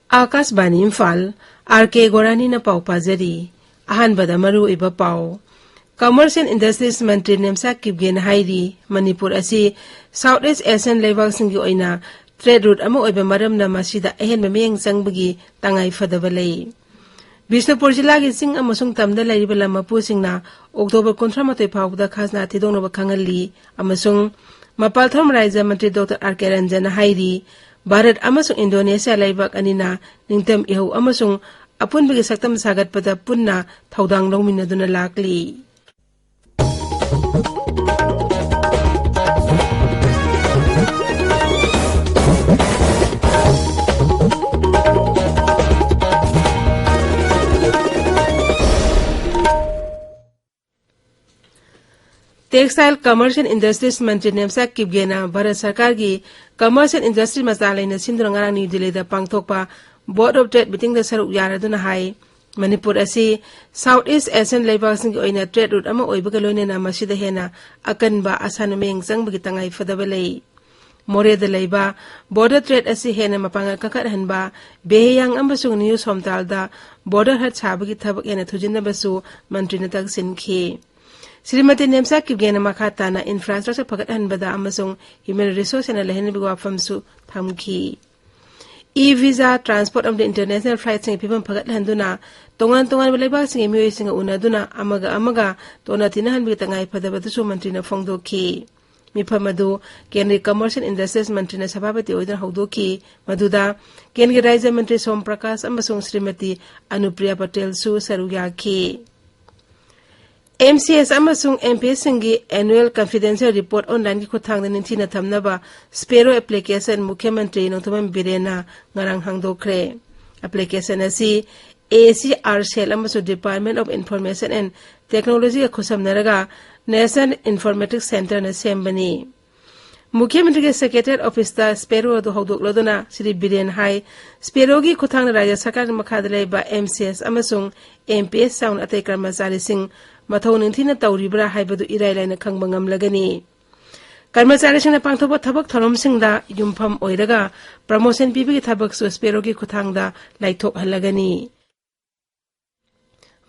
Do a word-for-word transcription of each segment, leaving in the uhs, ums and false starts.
ꯑꯥꯀꯥꯁꯕꯥꯅꯤ Imphal, R ꯀꯦ ꯒꯣꯔꯥꯅꯤꯅ ꯄꯥꯎ ꯄꯥꯖꯔꯤ꯫ ꯑꯍꯥꯟꯕꯗ ꯃꯔꯨꯑꯣꯏꯕ ꯄꯥꯎ꯫ Commerce and Industries ꯃꯟꯇ꯭ꯔꯤ ꯅꯦꯝꯆꯥ ꯀꯤꯞꯒꯦꯅ ꯍꯥꯏꯔꯤ, ꯃꯅꯤꯄꯨꯔ ꯑꯁꯤ South East Asian ꯂꯩꯕꯥꯛꯁꯤꯡꯒꯤ ꯑꯣꯏꯅ trade route ꯑꯃ ꯑꯣꯏꯕ ꯃꯔꯝꯅ ꯃꯁꯤꯗ ꯑꯍꯦꯟꯕ ꯃꯤꯠꯌꯦꯡ ꯆꯪꯕꯒꯤ ꯇꯉꯥꯏ ꯐꯗꯕ ꯂꯩ꯫ ꯕꯤꯁꯅꯨꯄꯨꯔ ꯖꯤꯂꯥꯒꯤ ꯆꯤꯡ ꯑꯃꯁꯨꯡ ꯇꯝꯗ ꯂꯩꯔꯤꯕ ꯂꯝ ꯃꯄꯨꯁꯤꯡꯅ ꯑꯣꯛꯇꯣꯕꯔ ꯀꯨꯟꯊ꯭ꯔꯥ ꯃꯥꯊꯣꯏ ꯐꯥꯎꯕꯗ ꯈꯥꯖꯅꯥ ꯊꯤꯗꯣꯛꯅꯕ ꯈꯪꯍꯜꯂꯤ ꯑꯃꯁꯨꯡ ꯃꯄꯥꯜ ꯊꯣꯡ ꯔꯥꯖ꯭ꯌ ꯃꯟꯇ꯭ꯔꯤ ꯗꯣꯛꯇꯔ ꯑꯥꯔ ꯀꯦ ꯔꯟꯖꯟꯅ ꯍꯥꯏꯔꯤ, ꯚꯥꯔꯠ ꯑꯃꯁꯨꯡ ꯏꯟꯗꯣꯅꯦꯁꯤꯌꯥ ꯂꯩꯕꯥꯛ ꯑꯅꯤꯅ ꯅꯤꯡꯇꯝ ꯏꯍꯧ ꯑꯃꯁꯨꯡ ꯑꯄꯨꯟꯕꯒꯤ ꯁꯛꯇꯝ ꯁꯥꯒꯠꯄꯗ ꯄꯨꯟꯅ ꯊꯧꯗꯥꯡ ꯂꯧꯃꯤꯟꯅꯗꯨꯅ ꯂꯥꯛꯂꯤ꯫ Textile, Commerce and Industries ꯃꯟꯇ꯭ꯔꯤ ꯅꯦꯝꯆꯥ ꯀꯤꯞꯒꯦꯅ ꯚꯥꯔꯠ ꯁꯔꯀꯥꯔꯒꯤ Commerce and Industry ꯃꯆꯥ ꯂꯩꯅ ꯁꯤꯟꯗꯨꯅ ꯉꯔꯥꯡ ꯅ꯭ꯌꯨ ꯗꯤꯜꯂꯤꯗ ꯄꯥꯡꯊꯣꯛꯄ Board of Trade meetingꯗ ꯁꯔꯨꯛ ꯌꯥꯔꯗꯨꯅ ꯍꯥꯏ, ꯃꯅꯤꯄꯨꯔ ꯑꯁꯤ South East Asian ꯂꯩꯕꯥꯛꯁꯤꯡꯒꯤ ꯑꯣꯏꯅ trade route ꯑꯃ ꯑꯣꯏꯕꯒ ꯂꯣꯏꯅꯅ ꯃꯁꯤꯗ ꯍꯦꯟꯅ ꯑꯀꯟꯕ ꯑꯁꯥꯟꯅ ꯃꯤꯠꯌꯦꯡ ꯆꯪꯕꯒꯤ ꯇꯉꯥꯏ ꯐꯗꯕ ꯂꯩ꯫ ꯃꯣꯔꯦꯗ ꯂꯩꯕ border trade ꯑꯁꯤ ꯍꯦꯟꯅ ꯃꯄꯥꯡꯒꯜ ꯀꯟꯈꯠꯍꯟꯕ, ꯕꯦꯍꯦꯌꯥꯡ ꯑꯃꯁꯨꯡ ꯅ꯭ꯌꯨ ꯁꯣꯝꯇꯥꯜꯗ border hut ꯁꯥꯕꯒꯤ ꯊꯕꯛ ꯍꯦꯟꯅ ꯊꯨꯖꯤꯟꯅꯕꯁꯨ ꯃꯟꯇ꯭ꯔꯤꯅ ꯇꯛꯁꯤꯟꯈꯤ꯫ ꯁ꯭ꯔꯤꯃꯇꯤ ꯅꯦꯝꯆꯥ ꯀꯤꯞꯒꯦꯅ ꯃꯈꯥ ꯇꯥꯅ infrastructure ꯐꯒꯠꯍꯟꯕꯗ ꯑꯃꯁꯨꯡ human resource ꯍꯦꯟꯅ ꯂꯩꯍꯟꯕꯒꯤ ꯋꯥꯐꯝꯁꯨ ꯊꯝꯈꯤ꯫ E-visa, transport ꯑꯃꯗꯤ international flightꯁꯤꯡꯒꯤ ꯐꯤꯕꯝ ꯐꯒꯠꯍꯟꯗꯨꯅ ꯇꯣꯉꯥꯟ ꯇꯣꯉꯥꯟꯕ ꯂꯩꯕꯥꯛꯁꯤꯡꯒꯤ ꯃꯤꯑꯣꯏꯁꯤꯡꯒ ꯎꯅꯗꯨꯅ ꯑꯃꯒ ꯑꯃꯒ ꯇꯣꯟꯅ ꯇꯤꯟꯅꯍꯟꯕꯒꯤ ꯇꯉꯥꯏ ꯐꯗꯕꯗꯨꯁꯨ ꯃꯟꯇ꯭ꯔꯤꯅ ꯐꯣꯡꯗꯣꯛꯈꯤ꯫ ꯃꯤꯐꯝ ꯑꯗꯨ ꯀꯦꯟꯗ꯭ꯔꯒꯤ Commerce and Industries ꯃꯟꯇ꯭ꯔꯤꯅ ꯁꯚꯥꯄꯇꯤ ꯑꯣꯏꯗꯨꯅ ꯍꯧꯗꯣꯛꯈꯤ, ꯃꯗꯨꯗ ꯀꯦꯟꯗ꯭ꯔꯒꯤ ꯔꯥꯖ꯭ꯌ ꯃꯟꯇ꯭ꯔꯤ ꯁꯣꯝ ꯄ꯭ꯔꯀꯥꯁ ꯑꯃꯁꯨꯡ ꯁ꯭ꯔꯤꯃꯇꯤ ꯑꯅꯨꯄ꯭ꯔꯤꯌꯥ ꯄꯇꯦꯜꯁꯨ ꯁꯔꯨꯛ ꯌꯥꯈꯤ꯫ MCS ꯑꯃꯁꯨꯡ MPSꯁꯤꯡꯒꯤ annual confidential report onlineꯒꯤ ꯈꯨꯠꯊꯥꯡꯗ ꯅꯤꯡꯊꯤꯅ ꯊꯝꯅꯕ Sparrow application ꯃꯨꯈ꯭ꯌ ꯃꯟꯇ꯭ꯔꯤ ꯅꯣꯡꯊꯣꯝꯕꯝ ꯕꯤꯔꯦꯟꯅ ꯉꯔꯥꯡ ꯍꯥꯡꯗꯣꯛꯈ꯭ꯔꯦ꯫ Application ꯑꯁꯤ ACR cell ꯑꯃꯁꯨꯡ Department of Information and Technologyꯒ ꯈꯨꯠꯁꯝꯅꯔꯒ National Informatics Centreꯅ ꯁꯦꯝꯕꯅꯤ꯫ ꯃꯨꯈ꯭ꯌ ꯃꯟꯇ꯭ꯔꯤꯒꯤ Secretariat officeꯇ Sparrow ꯑꯗꯨ ꯍꯧꯗꯣꯛꯂꯗꯨꯅ ꯁ꯭ꯔꯤ ꯕꯤꯔꯦꯟ ꯍꯥꯏ, Sparrowꯒꯤ ꯈꯨꯠꯊꯥꯡꯗ ꯔꯥꯖ꯭ꯌ ꯁꯔꯀꯥꯔꯒꯤ ꯃꯈꯥꯗ ꯂꯩꯕ MCS ꯑꯃꯁꯨꯡ MPS ꯌꯥꯎꯅ ꯑꯇꯩ ꯀꯔꯃꯆꯥꯔꯤꯁꯤꯡ ꯃꯊꯧ ꯅꯤꯡꯊꯤꯅ ꯇꯧꯔꯤꯕ꯭ꯔꯥ ꯍꯥꯏꯕꯗꯨ ꯏꯔꯥꯏ ꯂꯥꯏꯅ ꯈꯪꯕ ꯉꯝꯂꯒꯅꯤ꯫ ꯀꯔꯃꯆꯥꯔꯤꯁꯤꯡꯅ ꯄꯥꯡꯊꯣꯛꯄ ꯊꯕꯛ ꯊꯧꯔꯝꯁꯤꯡꯗ ꯌꯨꯝꯐꯝ ꯑꯣꯏꯔꯒ ꯄ꯭ꯔꯃꯣꯁꯟ ꯄꯤꯕꯒꯤ ꯊꯕꯛꯁꯨ ꯁ꯭ꯄꯦꯔꯣꯒꯤ ꯈꯨꯠꯊꯥꯡꯗ ꯂꯥꯏꯊꯣꯛꯍꯜꯂꯒꯅꯤ꯫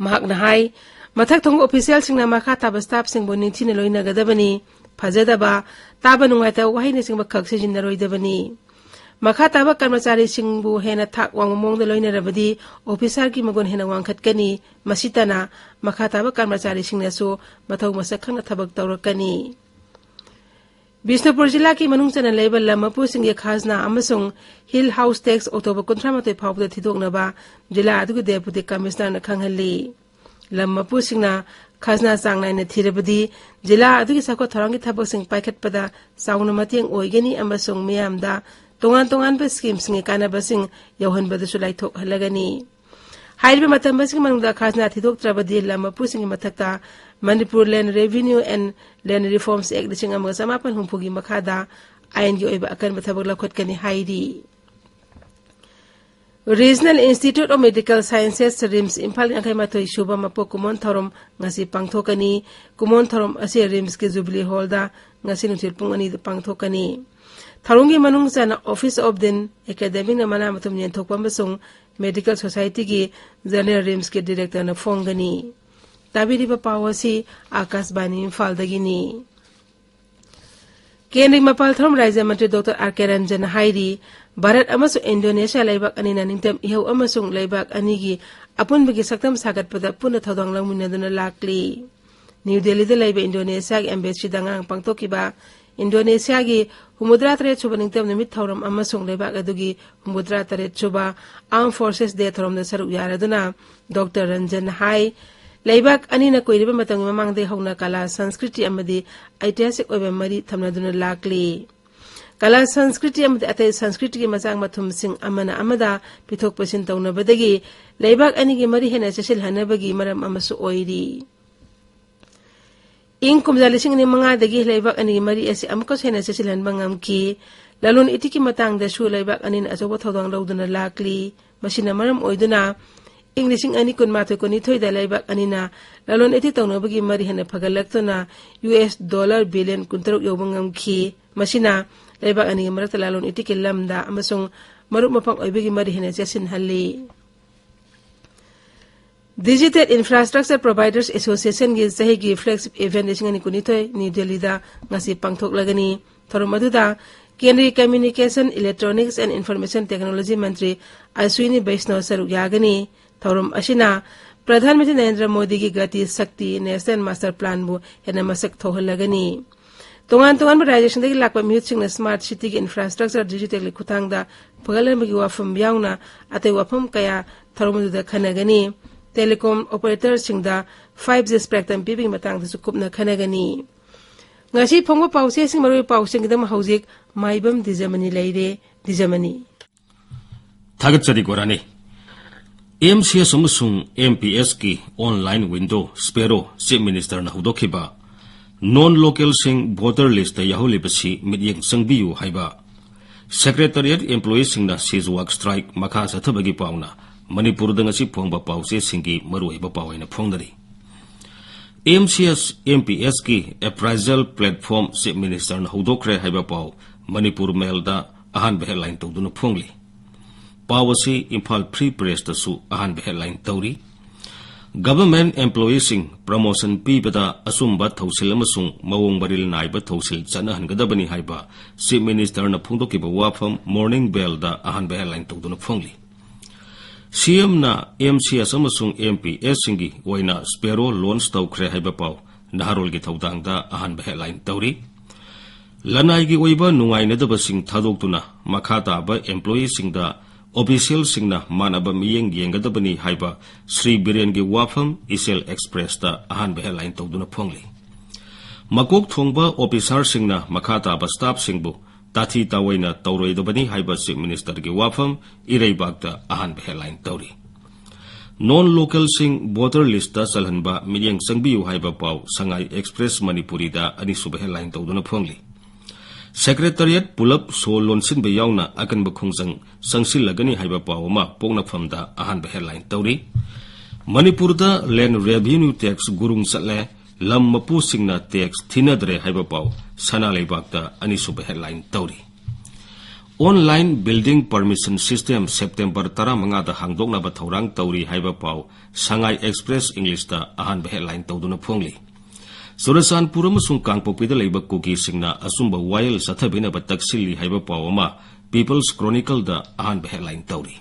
ꯃꯍꯥꯛꯅ ꯍꯥꯏ, ꯃꯊꯛ ꯊꯣꯡꯕ ꯑꯣꯐꯤꯁꯤꯌꯦꯜꯁꯤꯡꯅ ꯃꯈꯥ ꯇꯥꯕ ꯁ꯭ꯇꯥꯐꯁꯤꯡꯕꯨ ꯅꯤꯡꯊꯤꯅ ꯂꯣꯏꯅꯒꯗꯕꯅꯤ, ꯐꯖꯗꯕ, ꯇꯥꯕ ꯅꯨꯡꯉꯥꯏꯇꯕ ꯋꯥꯍꯩꯅꯆꯤꯡꯕ ꯈꯛ ꯁꯤꯖꯤꯟꯅꯔꯣꯏꯗꯕꯅꯤ꯫ ꯃꯈꯥ ꯇꯥꯕ ꯀꯔꯃꯆꯥꯔꯤꯁꯤꯡꯕꯨ ꯍꯦꯟꯅ ꯊꯥꯛ ꯋꯥꯡꯕ ꯃꯑꯣꯡꯗ ꯂꯣꯏꯅꯔꯕꯗꯤ ꯑꯣꯐꯤꯁꯥꯔꯒꯤ ꯃꯒꯨꯟ ꯍꯦꯟꯅ ꯋꯥꯡꯈꯠꯀꯅꯤ, ꯃꯁꯤꯇꯅ ꯃꯈꯥ ꯇꯥꯕ ꯀꯔꯃꯆꯥꯔꯤꯁꯤꯡꯅꯁꯨ ꯃꯊꯧ ꯃꯁꯛ ꯈꯪꯅ ꯊꯕꯛ ꯇꯧꯔꯛꯀꯅꯤ꯫ ꯕꯤꯁꯅꯨꯄꯨꯔ ꯖꯤꯂꯥꯒꯤ ꯃꯅꯨꯡ ꯆꯟꯅ ꯂꯩꯕ ꯂꯝ ꯃꯄꯨꯁꯤꯡꯒꯤ ꯈꯥꯖꯅꯥ ꯑꯃꯁꯨꯡ ꯍꯤꯜ ꯍꯥꯎꯁ ꯇꯦꯛꯁ ꯑꯣꯛꯇꯣꯕꯔ ꯀꯨꯟꯊ꯭ꯔꯥ ꯃꯥꯊꯣꯏ ꯐꯥꯎꯕꯗ ꯊꯤꯗꯣꯛꯅꯕ ꯖꯤꯂꯥ ꯑꯗꯨꯒꯤ ꯗꯦꯄꯨꯇꯤ ꯀꯃꯤꯁꯅꯔꯅ ꯈꯪꯍꯜꯂꯤ꯫ ꯂꯝ ꯃꯄꯨꯁꯤꯡꯅ ꯈꯥꯖꯅꯥ ꯆꯥꯡ ꯅꯥꯏꯅ ꯊꯤꯔꯕꯗꯤ ꯖꯤꯂꯥ ꯑꯗꯨꯒꯤ ꯆꯥꯎꯈꯠ ꯊꯧꯔꯥꯡꯒꯤ ꯊꯕꯛꯁꯤꯡ ꯄꯥꯏꯈꯠꯄꯗ ꯆꯥꯎꯅ ꯃꯇꯦꯡ ꯑꯣꯏꯒꯅꯤ ꯑꯃꯁꯨꯡ ꯃꯤꯌꯥꯝꯗ ꯇꯣꯉꯥꯟ ꯇꯣꯉꯥꯟꯕ ꯁ꯭ꯀꯤꯝꯁꯤꯡꯒꯤ ꯀꯥꯟꯅꯕꯁꯤꯡ ꯌꯧꯍꯟꯕꯗꯁꯨ ꯂꯥꯏꯊꯣꯛꯍꯜꯂꯒꯅꯤ꯫ ꯍꯥꯏꯔꯤꯕ ꯃꯇꯝ ꯑꯁꯤꯒꯤ ꯃꯅꯨꯡꯗ ꯈꯥꯖꯅꯥ ꯊꯤꯗꯣꯛꯇ꯭ꯔꯕꯗꯤ ꯂꯝ ꯃꯄꯨꯁꯤꯡꯒꯤ ꯃꯊꯛꯇ ꯃꯅꯤꯄꯨꯔ ꯂꯦꯟ ꯔꯦꯚꯤꯅ꯭ꯌꯨ ꯑꯦꯟ ꯂꯦꯟ ꯔꯤꯐꯣꯔꯝꯁ ꯑꯦꯛ ꯂꯤꯁꯤꯡ ꯑꯃꯒ ꯆꯃꯥꯄꯟ ꯍꯨꯝꯐꯨꯒꯤ ꯃꯈꯥꯗ ꯑꯥꯏꯟꯒꯤ ꯑꯣꯏꯕ ꯑꯀꯟꯕ ꯊꯕꯛ ꯂꯧꯈꯠꯀꯅꯤ ꯍꯥꯏꯔꯤ꯫ Regional institute of medical sciences, RIMS, Imphal ꯌꯥꯡꯈꯩ ꯃꯥꯊꯣꯏ ꯁꯨꯕ ꯃꯄꯣꯛ ꯀꯨꯃꯣꯟ ꯊꯧꯔꯝ ꯉꯁꯤ ꯄꯥꯡꯊꯣꯛꯀꯅꯤ꯫ ꯀꯨꯃꯣꯟ ꯊꯧꯔꯝ ꯑꯁꯤ ꯔꯤꯝꯁꯀꯤ ꯖꯨꯕꯤꯂꯤ ꯍꯣꯜꯗ ꯉꯁꯤ ꯅꯨꯡꯊꯤꯜ ꯄꯨꯡ ꯑꯅꯤꯗ ꯄꯥꯡꯊꯣꯛꯀꯅꯤ꯫ ꯊꯧꯔꯝꯒꯤ ꯃꯅꯨꯡ ꯆꯟꯅ ꯑꯣꯐꯤꯁ ꯑꯣꯐ ꯗꯤꯟ ꯑꯦꯀꯥꯗꯦꯃꯤꯛꯅ ꯃꯅꯥ ꯃꯊꯨꯝ ꯌꯦꯟꯊꯣꯛꯄ ꯑꯃꯁꯨꯡ ꯃꯦꯗꯤꯀꯦꯜ ꯁꯣꯁꯥꯏꯇꯤꯒꯤ ꯖꯔꯅꯦꯜ ꯔꯤꯝꯁꯀꯤ ꯗꯤꯔꯦꯛꯇꯔꯅ ꯐꯣꯡꯒꯅꯤ꯫ ꯇꯥꯕꯤꯔꯤꯕ ꯄꯥꯎ ꯑꯁꯤ ꯑꯥꯀꯥꯁꯕꯥꯅꯤ ꯏꯝꯐꯥꯜꯗꯒꯤꯅꯤ꯫ ꯀꯦꯟꯗ꯭ꯔꯒꯤ ꯃꯄꯥꯜ ꯊꯧꯔꯝ ꯔꯥꯖ꯭ꯌ ꯃꯟꯇ꯭ꯔꯤ ꯗꯣꯛꯇꯔ ꯑꯥꯔ ꯀꯦ ꯔꯟꯖꯟꯅ ꯍꯥꯏꯔꯤ, ꯚꯥꯔꯠ ꯑꯃꯁꯨꯡ ꯏꯟꯗꯣꯅꯦꯁꯤꯌꯥ ꯂꯩꯕꯥꯛ ꯑꯅꯤꯅ ꯅꯤꯡꯇꯝ ꯏꯍꯧ ꯑꯃꯁꯨꯡ ꯂꯩꯕꯥꯛ ꯑꯅꯤꯒꯤ ꯑꯄꯨꯟꯕꯒꯤ ꯁꯛꯇꯝ ꯁꯥꯒꯠꯄꯗ ꯄꯨꯟꯅ ꯊꯧꯗꯥꯡ ꯂꯧꯃꯤꯟꯅꯗꯨꯅ ꯂꯥꯛꯂꯤ꯫ ꯅ꯭ꯌꯨ ꯗꯦꯜꯂꯤꯗ ꯂꯩꯕ ꯏꯟꯗꯣꯅꯦꯁꯤꯌꯥꯒꯤ ꯑꯦꯝꯕꯦꯁꯤꯗ ꯉꯔꯥꯡ ꯄꯥꯡꯊꯣꯛꯈꯤꯕ ꯏꯟꯗꯣꯅꯦꯁꯤꯌꯥꯒꯤ ꯍꯨꯝꯐꯨꯇꯔꯥ ꯇꯔꯦꯠ ꯁꯨꯕ ꯅꯤꯡꯇꯝ ꯅꯨꯃꯤꯠ ꯊꯧꯔꯝ ꯑꯃꯁꯨꯡ ꯂꯩꯕꯥꯛ ꯑꯗꯨꯒꯤ ꯍꯨꯝꯐꯨꯇꯔꯥ ꯇꯔꯦꯠ ꯁꯨꯕ ꯑꯥꯔꯝ ꯐꯣꯔꯁꯦꯁ ꯗꯦ ꯊꯧꯔꯝꯗ ꯁꯔꯨꯛ ꯌꯥꯔꯗꯨꯅ ꯗꯣꯛꯇꯔ ꯔꯟꯖꯟꯅ ꯍꯥꯏ, ꯂꯩꯕꯥꯛ ꯑꯅꯤꯅ ꯀꯨꯏꯔꯕ ꯃꯇꯝꯒꯤ ꯃꯃꯥꯡꯗꯒꯤ ꯍꯧꯅ ꯀꯂꯥ, ꯁꯪꯁꯀ꯭ꯔꯤꯇꯤ ꯑꯃꯗꯤ ꯑꯩꯇꯤꯍꯥꯁꯤꯛ ꯑꯣꯏꯕ ꯃꯔꯤ ꯊꯝꯅꯗꯨꯅ ꯂꯥꯛꯂꯤ꯫ ꯀꯂꯥ, ꯁꯪꯁꯀ꯭ꯔꯤꯇꯤ ꯑꯃꯗꯤ ꯑꯇꯩ ꯁꯪꯁꯀ꯭ꯔꯤꯇꯤꯒꯤ ꯃꯆꯥꯛ ꯃꯊꯨꯝꯁꯤꯡ ꯑꯃꯅ ꯑꯃꯗ ꯄꯤꯊꯣꯛ ꯄꯤꯁꯤꯟ ꯇꯧꯅꯕꯗꯒꯤ ꯂꯩꯕꯥꯛ ꯑꯅꯤꯒꯤ ꯃꯔꯤ ꯍꯦꯟꯅ ꯆꯦꯠꯁꯤꯜꯍꯟꯅꯕꯒꯤ ꯃꯔꯝ ꯑꯃꯁꯨ ꯑꯣꯏꯔꯤ꯫ ꯏꯪ ꯀꯨꯝꯖꯥ ꯂꯤꯁꯤꯡ ꯑꯅꯤ ꯃꯉꯥꯗꯒꯤ ꯂꯩꯕꯥꯛ ꯑꯅꯤꯒꯤ ꯃꯔꯤ ꯑꯁꯤ ꯑꯃꯨꯛꯀꯁꯨ ꯍꯦꯟꯅ ꯆꯦꯠꯁꯤꯜꯍꯟꯕ ꯉꯝꯈꯤ꯫ ꯂꯂꯣꯟ ꯏꯇꯤꯛꯀꯤ ꯃꯇꯥꯡꯗꯁꯨ ꯂꯩꯕꯥꯛ ꯑꯅꯤꯅ ꯑꯆꯧꯕ ꯊꯧꯗꯥꯡ ꯂꯧꯗꯨꯅ ꯂꯥꯛꯂꯤ꯫ ꯃꯁꯤꯅ ꯃꯔꯝ ꯑꯣꯏꯗꯨꯅ ꯏꯪ ꯂꯤꯁꯤꯡ ꯑꯅꯤ ꯀꯨꯟꯃꯥꯊꯣꯏ ꯀꯨꯟꯅꯤꯊꯣꯏꯗ ꯂꯩꯕꯥꯛ ꯑꯅꯤꯅ ꯂꯂꯣꯟ ꯏꯇꯤꯛ ꯇꯧꯅꯕꯒꯤ ꯃꯔꯤ ꯍꯦꯟꯅ ꯐꯒꯠꯂꯛꯇꯨꯅ ꯌꯨ ꯑꯦꯁ ꯗꯣꯂꯔ ꯕꯤꯂꯤꯌꯟ ꯀꯨꯟꯇꯔꯨꯛ ꯌꯧꯕ ꯉꯝꯈꯤ꯫ ꯃꯁꯤꯅ ꯂꯩꯕꯥꯛ ꯑꯅꯤꯒꯤ ꯃꯔꯛꯇ ꯂꯂꯣꯟ ꯏꯇꯤꯛꯀꯤ ꯂꯝꯗ ꯑꯃꯁꯨꯡ ꯃꯔꯨꯞ ꯃꯄꯥꯡ ꯑꯣꯏꯕꯒꯤ ꯃꯔꯤ ꯍꯦꯟꯅ ꯆꯦꯠꯁꯤꯟꯍꯜꯂꯤ꯫ Digital Infrastructure Providers Associationꯒꯤ ꯆꯍꯤꯒꯤ flagship event ꯂꯤꯁꯤꯡ ꯑꯅꯤ ꯀꯨꯟꯅꯤꯊꯣꯏ ꯅ꯭ꯌꯨ ꯗꯦꯜꯂꯤꯗ ꯉꯁꯤ ꯄꯥꯡꯊꯣꯛꯂꯒꯅꯤ꯫ ꯊꯧꯔꯝ ꯑꯗꯨꯗ ꯀꯦꯟꯗ꯭ꯔꯒꯤ Communication, Electronics and Information Technology ꯃꯟꯇ꯭ꯔꯤ ꯑꯁ꯭ꯋꯤꯅꯤ ꯕꯩꯁꯅꯣ ꯁꯔꯨꯛ ꯌꯥꯒꯅꯤ꯫ ꯊꯧꯔꯝ ꯑꯁꯤꯅ ꯄ꯭ꯔꯙꯥꯟ ꯃꯟꯇ꯭ꯔꯤ ꯅꯔꯦꯟꯗ꯭ꯔ ꯃꯣꯗꯤꯒꯤ ꯒꯇꯤ ꯁꯛꯇꯤ National Master Planꯕꯨ ꯍꯦꯟꯅ ꯃꯁꯛ ꯊꯣꯛꯍꯜꯂꯒꯅꯤ꯫ ꯇꯣꯉꯥꯟ ꯇꯣꯉꯥꯟꯕ ꯔꯥꯖ꯭ꯌꯁꯤꯡꯗꯒꯤ ꯂꯥꯛꯄ ꯃꯤꯍꯨꯠꯁꯤꯡꯅ smart cityꯒꯤ infrastructure digitalꯒꯤ ꯈꯨꯠꯊꯥꯡꯗ ꯐꯒꯠꯍꯟꯕꯒꯤ ꯋꯥꯐꯝ ꯌꯥꯎꯅ ꯑꯇꯩ ꯋꯥꯐꯝ ꯀꯌꯥ ꯊꯧꯔꯝ ꯑꯗꯨꯗ ꯈꯟꯅꯒꯅꯤ꯫ Telecom operatorꯁꯤꯡꯗ five G spectrum ꯄꯤꯕꯒꯤ ꯃꯇꯥꯡꯗꯁꯨ ꯀꯨꯞꯅ ꯈꯟꯅꯒꯅꯤ꯫ ꯉꯁꯤ ꯐꯣꯡꯕ ꯄꯥꯎꯆꯦꯁꯤꯡ, ꯃꯔꯨꯑꯣꯏꯕ ꯄꯥꯎꯁꯤꯡꯒꯤꯗꯃꯛ ꯍꯧꯖꯤꯛ ꯃꯥꯏꯕꯝ ꯗꯤꯖꯃꯅꯤ ꯂꯩꯔꯦ꯫ ꯗꯤꯖꯃꯅꯤ꯫ ꯊꯥꯒꯠꯆꯔꯤ ꯒꯣꯔꯥꯅꯤ꯫ ꯑꯦꯝ ꯁꯤ ꯑꯦꯁ ꯑꯃꯁꯨꯡ ꯑꯦꯝ ꯄꯤ ꯑꯦꯁꯀꯤ online window Sparrow Chief Ministerꯅ ꯍꯧꯗꯣꯛꯈꯤꯕ non localꯁꯤꯡ voter listꯇ ꯌꯥꯎꯍꯜꯂꯤꯕꯁꯤ ꯃꯤꯠꯌꯦꯡ ꯆꯪꯕꯤꯌꯨ ꯍꯥꯏꯕ Secretariat employeeꯁꯤꯡꯅ cease work strike ꯃꯈꯥ ꯆꯠꯊꯕꯒꯤ ꯄꯥꯎꯅ ꯃꯅꯤꯄꯨꯔꯗ ꯉꯁꯤ ꯐꯣꯡꯕ ꯄꯥꯎꯆꯦꯁꯤꯡꯒꯤ ꯃꯔꯨꯑꯣꯏꯕ ꯄꯥꯎ ꯑꯣꯏꯅ ꯐꯣꯡꯅꯔꯤ꯫ M C S M P ꯑꯦꯁꯀꯤ appraisal platform Chief Ministerꯅ ꯍꯧꯗꯣꯛꯈ꯭ꯔꯦ ꯍꯥꯏꯕ ꯄꯥꯎ ꯃꯅꯤꯄꯨꯔ ꯃꯦꯜꯗ ꯑꯍꯥꯟꯕ headline ꯇꯧꯗꯨꯅ ꯐꯣꯡꯂꯤ꯫ ꯄꯥꯎ ꯑꯁꯤ ꯏꯝꯐꯥꯜ Free Pressꯇꯁꯨ ꯑꯍꯥꯟꯕ headline ꯇꯧꯔꯤ꯫ Government employeeꯁꯤꯡ promotion ꯄꯤꯕꯗ ꯑꯆꯨꯝꯕ ꯊꯧꯁꯤꯜ ꯑꯃꯁꯨꯡ ꯃꯑꯣꯡ ꯃꯔꯤꯜ ꯅꯥꯏꯕ ꯊꯧꯁꯤꯜ ꯆꯠꯅꯍꯟꯒꯗꯕꯅꯤ ꯍꯥꯏꯕ Chief Ministerꯅ ꯐꯣꯡꯗꯣꯛꯈꯤꯕ ꯋꯥꯐꯝ Morning Bellꯗ ꯑꯍꯥꯟꯕ headline ꯇꯧꯗꯨꯅ ꯐꯣꯡꯂꯤ꯫ ꯁꯤ ꯑꯦꯝꯅ ꯑꯦꯝ ꯁꯤ ꯑꯦꯁ ꯑꯃꯁꯨꯡ ꯑꯦꯝ ꯄꯤ ꯑꯦꯁꯁꯤꯡꯒꯤ ꯑꯣꯏꯅ Sparrow launch ꯇꯧꯈ꯭ꯔꯦ ꯍꯥꯏꯕ ꯄꯥꯎ ꯅꯍꯥꯔꯣꯜꯒꯤ ꯊꯧꯗꯥꯡꯗ ꯑꯍꯥꯟꯕ headline ꯇꯧꯔꯤ꯫ ꯂꯅꯥꯏꯒꯤ ꯑꯣꯏꯕ ꯅꯨꯡꯉꯥꯏꯅꯗꯕꯁꯤꯡ ꯊꯥꯗꯣꯛꯇꯨꯅ ꯃꯈꯥ ꯇꯥꯕ employeeꯁꯤꯡꯗ officialꯁꯤꯡꯅ ꯃꯥꯟꯅꯕ ꯃꯤꯠꯌꯦꯡ ꯌꯦꯡꯒꯗꯕꯅꯤ ꯍꯥꯏꯕ ꯁ꯭ꯔꯤ ꯕꯤꯔꯦꯟꯒꯤ ꯋꯥꯐꯝ ꯏꯆꯦꯜ Expressꯇ ꯑꯍꯥꯟꯕ headline ꯇꯧꯗꯨꯅ ꯐꯣꯡꯂꯤ꯫ ꯃꯀꯣꯛ ꯊꯣꯡꯕ officerꯁꯤꯡꯅ ꯃꯈꯥ ꯇꯥꯕ staffꯁꯤꯡꯕꯨ ꯇꯥꯊꯤ ꯇꯥꯑꯣꯏꯅ ꯇꯧꯔꯣꯏꯗꯕꯅꯤ ꯍꯥꯏꯕ Chief Ministerꯒꯤ ꯋꯥꯐꯝ ꯏꯔꯩꯕꯥꯛꯇ ꯑꯍꯥꯟꯕ headline ꯇꯧꯔꯤ꯫ Non localꯁꯤꯡ voter listꯇ ꯆꯜꯍꯟꯕ ꯃꯤꯠꯌꯦꯡ ꯆꯪꯕꯤꯌꯨ ꯍꯥꯏꯕ ꯄꯥꯎ ꯁꯉꯥꯏ Express ꯃꯅꯤꯄꯨꯔꯤꯗ ꯑꯅꯤꯁꯨꯕ headline ꯇꯧꯗꯨꯅ ꯐꯣꯡꯂꯤ꯫ ꯁꯦꯀ꯭ꯔꯦꯇꯔꯤꯌꯦꯠ ꯄꯨꯂꯞ ꯁꯣ ꯂꯣꯟꯁꯤꯟꯕ ꯌꯥꯎꯅ ꯑꯀꯟꯕ ꯈꯣꯡꯖꯪ ꯆꯪꯁꯤꯜꯂꯒꯅꯤ ꯍꯥꯏꯕ ꯄꯥꯎ ꯑꯃ ꯄꯣꯛꯅꯐꯝꯗ ꯑꯍꯥꯟꯕ ꯍꯦꯗꯂꯥꯏꯟ ꯇꯧꯔꯤ꯫ ꯃꯅꯤꯄꯨꯔꯗ ꯂꯦꯟ ꯔꯦꯚꯤꯅ꯭ꯌꯨ ꯇꯦꯛꯁ ꯒꯨꯔꯨꯡ ꯆꯠꯂꯦ, ꯂꯝ ꯃꯄꯨꯁꯤꯡꯅ ꯇꯦꯛꯁ ꯊꯤꯅꯗ꯭ꯔꯦ ꯍꯥꯏꯕ ꯄꯥꯎ ꯁꯅꯥ ꯂꯩꯕꯥꯛꯇ ꯑꯅꯤꯁꯨꯕ ꯍꯦꯗꯂꯥꯏꯟ ꯇꯧꯔꯤ꯫ Online building permission system September ꯇꯔꯥꯃꯉꯥꯗ ꯍꯥꯡꯗꯣꯛꯅꯕ ꯊꯧꯔꯥꯡ ꯇꯧꯔꯤ ꯍꯥꯏꯕ ꯄꯥꯎ ꯁꯉꯥꯏ ꯑꯦꯛꯁꯄ꯭ꯔꯦꯁ ꯏꯪꯂꯤꯁꯇ ꯑꯍꯥꯟꯕ ꯍꯦꯗꯂꯥꯏꯟ ꯇꯧꯗꯨꯅ ꯐꯣꯡꯂꯤ꯫ ꯆꯨꯔꯆꯥꯟꯄꯨꯔ ꯑꯃꯁꯨꯡ ꯀꯥꯡꯄꯣꯛꯄꯤꯗ ꯂꯩꯕ ꯀꯨꯀꯤꯁꯤꯡꯅ ꯑꯆꯨꯝꯕ ꯋꯥꯌꯦꯜ ꯆꯠꯊꯕꯤꯅꯕ ꯇꯛꯁꯤꯜꯂꯤ ꯍꯥꯏꯕ ꯄꯥꯎ ꯑꯃ ꯄꯤꯄꯜꯁ ꯀ꯭ꯔꯣꯅꯤꯀꯜꯗ ꯑꯍꯥꯟꯕ ꯍꯦꯗꯂꯥꯏꯟ ꯇꯧꯔꯤ꯫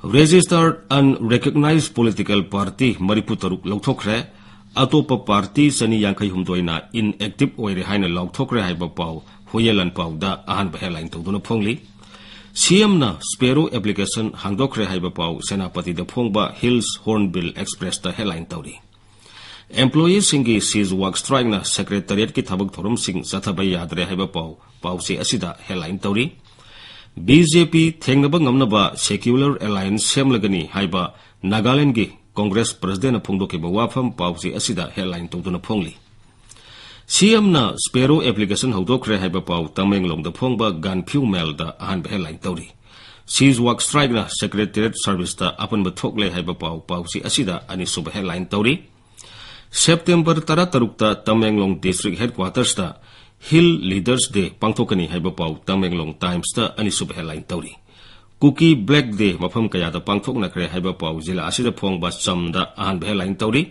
Registered unrecognized political party ꯃꯔꯤꯐꯨ ꯇꯔꯨꯛ ꯂꯧꯊꯣꯛꯈ꯭ꯔꯦ, ꯑꯇꯣꯞꯄ ꯄꯥꯔꯇꯤ ꯆꯅꯤ ꯌꯥꯡꯈꯩ ꯍꯨꯝꯗꯣꯏꯅ inactive ꯑꯣꯏꯔꯦ ꯍꯥꯏꯅ ꯂꯥꯎꯊꯣꯛꯈ꯭ꯔꯦ ꯍꯥꯏꯕ ꯄꯥꯎ ꯍꯨꯌꯦꯟ ꯂꯥꯟꯄꯥꯎꯗ ꯑꯍꯥꯟꯕ ꯍꯦꯗꯂꯥꯏꯟ ꯇꯧꯗꯨꯅ ꯐꯣꯡꯂꯤ꯫ ꯁꯤꯑꯦꯝꯅ ꯁ꯭ꯄꯦꯔꯣ ꯑꯦꯄ꯭ꯂꯤꯀꯦꯁꯟ ꯍꯥꯡꯗꯣꯛꯈ꯭ꯔꯦ ꯍꯥꯏꯕ ꯄꯥꯎ ꯁꯦꯅꯥꯄꯇꯤꯗ ꯐꯣꯡꯕ ꯍꯤꯜꯁ ꯍꯣꯔꯟꯕꯤꯜ ꯑꯦꯛꯁꯄ꯭ꯔꯦꯁꯇ ꯍꯦꯗꯂꯥꯏꯟ ꯇꯧꯔꯤ꯫ ꯑꯦꯝꯄ꯭ꯂꯣꯌꯤꯁꯤꯡꯒꯤ ꯁꯤꯖ ꯋꯥꯛ ꯁ꯭ꯇ꯭ꯔꯥꯏꯛꯅ ꯁꯦꯀ꯭ꯔꯦꯇꯔꯤꯌꯦꯠꯀꯤ ꯊꯕꯛ ꯊꯧꯔꯝꯁꯤꯡ ꯆꯠꯊꯕ ꯌꯥꯗ꯭ꯔꯦ ꯍꯥꯏꯕ ꯄꯥꯎ ꯄꯥꯎꯆꯦ ꯑꯁꯤꯗ ꯍꯦꯗꯂꯥꯏꯟ ꯇꯧꯔꯤ꯫ ꯕꯤ ꯖꯦ ꯄꯤ ꯊꯦꯡꯅꯕ ꯉꯝꯅꯕ ꯁꯦꯀ꯭ꯌꯨꯂꯔ ꯑꯦꯂꯥꯌꯟꯁ ꯁꯦꯝꯂꯒꯅꯤ ꯍꯥꯏꯕ ꯅꯥꯒꯥꯂꯦꯟꯗꯒꯤ ꯀꯣꯡꯒ꯭ꯔꯦꯁ ꯄ꯭ꯔꯁꯤꯗꯦꯟꯠꯅ ꯐꯣꯡꯗꯣꯛꯈꯤꯕ ꯋꯥꯐꯝ ꯄꯥꯎꯆꯦ ꯑꯁꯤꯗ ꯍꯦꯗꯂꯥꯏꯟ ꯇꯧꯗꯨꯅ ꯐꯣꯡꯂꯤ꯫ ꯁꯤꯑꯦꯝꯅ ꯁ꯭ꯄꯦꯔꯣ ꯑꯦꯄ꯭ꯂꯤꯀꯦꯁꯟ ꯍꯧꯗꯣꯛꯈ꯭ꯔꯦ ꯍꯥꯏꯕ ꯄꯥꯎ ꯇꯃꯦꯡꯂꯣꯡꯗ ꯐꯣꯡꯕ ꯒꯥꯟꯐ꯭ꯌꯨ ꯃꯦꯜꯗ ꯑꯍꯥꯟꯕ ꯍꯦꯗꯂꯥꯏꯟ ꯇꯧꯔꯤ꯫ ꯁꯤꯖ ꯋꯥꯛ ꯁ꯭ꯇ꯭ꯔꯥꯏꯛꯅ ꯁꯦꯀ꯭ꯔꯦꯇꯔꯤꯌꯦꯠ ꯁꯔꯚꯤꯁꯇ ꯑꯄꯟꯕ ꯊꯣꯛꯂꯦ ꯍꯥꯏꯕ ꯄꯥꯎ ꯄꯥꯎꯆꯦ ꯑꯁꯤꯗ ꯑꯅꯤꯁꯨꯕ ꯍꯦꯗꯂꯥꯏꯟ ꯇꯧꯔꯤ꯫ ꯁꯦꯞꯇꯦꯝꯕꯔ ꯇꯔꯥꯇꯔꯨꯛꯇ ꯇꯃꯦꯡꯂꯣꯡ ꯗꯤꯁꯇ꯭ꯔꯤꯛ ꯍꯦꯗꯀ꯭ꯋꯥꯇꯔꯁꯇ ꯍꯤꯜ ꯂꯤꯗꯔꯁ ꯗꯦ ꯄꯥꯡꯊꯣꯛꯀꯅꯤ ꯍꯥꯏꯕ ꯄꯥꯎ ꯇꯃꯦꯡꯂꯣꯡ ꯇꯥꯏꯝꯁꯇ ꯑꯅꯤꯁꯨꯕ ꯍꯦꯗꯂꯥꯏꯟ ꯇꯧꯔꯤ꯫ ꯀꯨꯀꯤ ꯕ꯭ꯂꯦꯛ ꯗꯦ ꯃꯐꯝ ꯀꯌꯥꯗ ꯄꯥꯡꯊꯣꯛꯅꯈ꯭ꯔꯦ ꯍꯥꯏꯕ ꯄꯥꯎ ꯖꯤꯂꯥ ꯑꯁꯤꯗ ꯐꯣꯡꯕ ꯆꯝꯗ ꯑꯍꯥꯟꯕ ꯍꯦꯗꯂꯥꯏꯟ ꯇꯧꯔꯤ꯫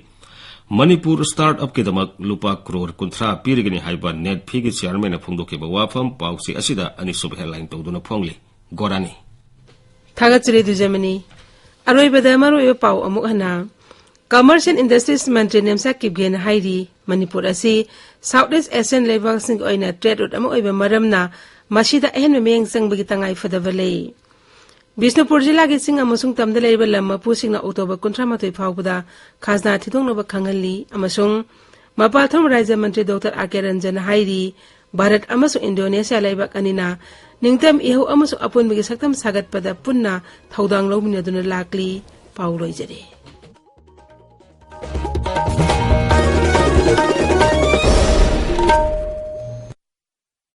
ꯃꯅꯤꯄꯨꯔ ꯁ꯭ꯇꯥꯔꯠ ꯑꯞꯀꯤꯗꯃꯛ ꯂꯨꯄꯥ ꯀ꯭ꯔꯣꯔ ꯀꯨꯟꯊ꯭ꯔꯥ ꯄꯤꯔꯒꯅꯤ ꯍꯥꯏꯕ ꯅꯦꯠꯐꯤꯒꯤ ꯆꯤꯌꯥꯔꯃꯦꯟꯅ ꯐꯣꯡꯗꯣꯛꯈꯤꯕ ꯋꯥꯐꯝ ꯄꯥꯎꯆꯦ ꯑꯁꯤꯗ ꯑꯅꯤꯁꯨꯕ ꯍꯦꯗꯂꯥꯏꯟ ꯇꯧꯗꯨꯅ ꯐꯣꯡꯂꯤ꯫ ꯒꯣꯔꯥꯅꯤ꯫ ꯊꯥꯒꯠꯆꯔꯤ ꯗꯨꯖꯃꯅꯤ꯫ ꯑꯔꯣꯏꯕꯗ ꯃꯔꯨꯑꯣꯏꯕ ꯄꯥꯎ ꯑꯃꯨꯛ ꯍꯟꯅ꯫ Commerce and Industries ꯃꯟꯇ꯭ꯔꯤ ꯅꯦꯝꯁꯥ ꯀꯤꯞꯒꯦꯅ ꯍꯥꯏꯔꯤ, ꯃꯅꯤꯄꯨꯔ ꯑꯁꯤ South East Asian ꯂꯩꯕꯥꯛꯁꯤꯡꯒꯤ ꯑꯣꯏꯅ trade route ꯑꯃ ꯑꯣꯏꯕ ꯃꯔꯝꯅ ꯃꯁꯤꯗ ꯑꯍꯦꯟꯕ ꯃꯤꯠꯌꯦꯡ ꯆꯪꯕꯒꯤ ꯇꯉꯥꯏ ꯐꯗꯕ ꯂꯩ꯫ ꯕꯤꯁꯅꯨꯄꯨꯔ ꯖꯤꯂꯥꯒꯤ ꯆꯤꯡ ꯑꯃꯁꯨꯡ ꯇꯝꯗ ꯂꯩꯔꯤꯕ ꯂꯝ ꯃꯄꯨꯁꯤꯡꯅ ꯑꯣꯛꯇꯣꯕꯔ ꯀꯨꯟꯊ꯭ꯔꯥ ꯃꯥꯊꯣꯏ ꯐꯥꯎꯕꯗ ꯈꯥꯖꯅꯥ ꯊꯤꯗꯣꯛꯅꯕ ꯈꯪꯍꯜꯂꯤ ꯑꯃꯁꯨꯡ ꯃꯄꯥꯜ ꯊꯣꯡ ꯔꯥꯖ꯭ꯌ ꯃꯟꯇ꯭ꯔꯤ ꯗꯣꯛꯇꯔ ꯑꯥꯔ ꯀꯦ ꯔꯟꯖꯟꯅ ꯍꯥꯏꯔꯤ, ꯚꯥꯔꯠ ꯑꯃꯁꯨꯡ ꯏꯟꯗꯣꯅꯦꯁꯤꯌꯥ ꯂꯩꯕꯥꯛ ꯑꯅꯤꯅ ꯅꯤꯡꯇꯝ ꯏꯍꯧ ꯑꯃꯁꯨꯡ ꯑꯄꯨꯟꯕꯒꯤ ꯁꯛꯇꯝ ꯁꯥꯒꯠꯄꯗ ꯄꯨꯟꯅ ꯊꯧꯗꯥꯡ ꯂꯧꯃꯤꯟꯅꯗꯨꯅ ꯂꯥꯛꯂꯤ꯫ ꯄꯥꯎ ꯂꯣꯏꯖꯔꯦ꯫